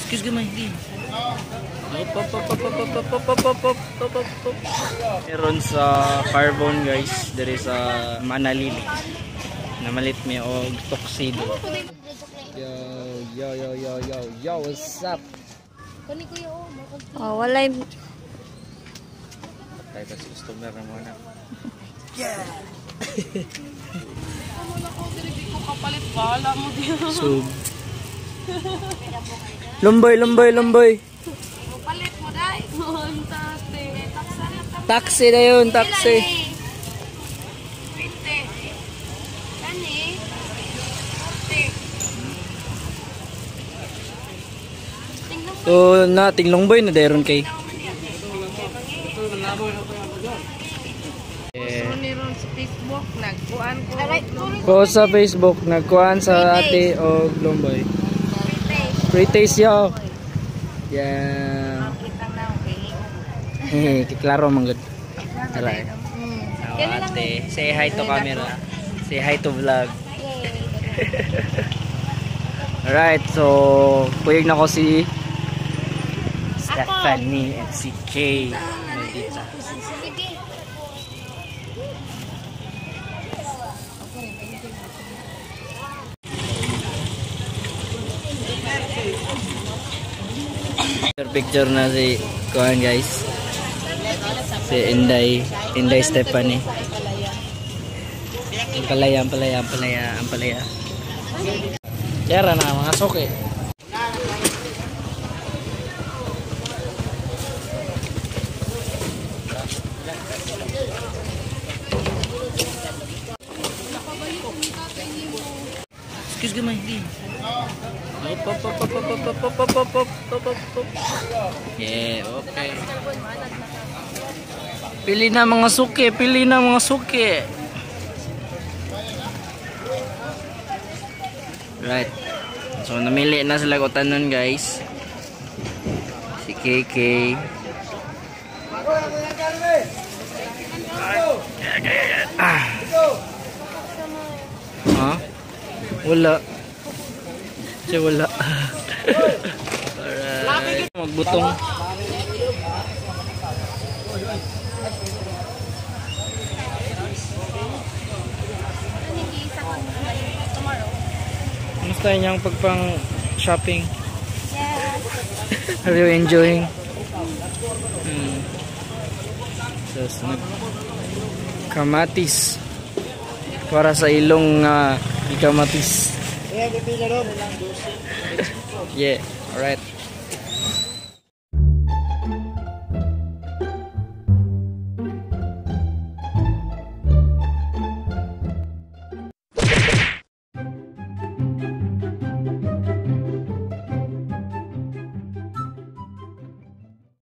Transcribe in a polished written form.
Excuse me, di. Op, op, op, op, op, op, op, op, op, op, op, op, op. Meron sa Carbon, guys, there is a Manalili. Namalit mi og tuxedo. Yo, yo, yo, yo, yo, yo, what's up? Oh, walay. Tayo pa si customer na muna. Ano na ko, dili ko kapalit. Bahala mo din. So, lumboy, lumboy, lumboy. Palit mo, day. Tate. Taxi na yun, taxi. 20. Kani? 40. So, na, tinglongboy na dairon kay. Eh, Niron sa Facebook, nagkuan ko. Post sa Facebook, nagkuhan sa ate og lumboy. Free taste yo. Yeah. Eh, klaro man gud. Tara. Oh, ate, say hi to camera. Say hi to vlog. Alright, so kuyog na ko si Stephanie at si Kay Maldita. Picture picture na si kuan, guys. Si Inday, Inday Stephanie. Ang palaya, ang palaya, ang palaya, ang palaya. Yara na mga suki. Excuse me, di. Op, op, op, op, op, op, op, op, op, op, op, op, op. Yeah, okay. Pili na mga suki, pili na mga suki. Right. So namili na sila ko tanon, guys. Si KK. Ah. Ha? Wala. Siya wala. Alright. Magbutong. Kamusta inyong pagpang shopping? Yes. Are you enjoying? So, nag kamatis para sa ilong nga kamatis. Yeah, alright.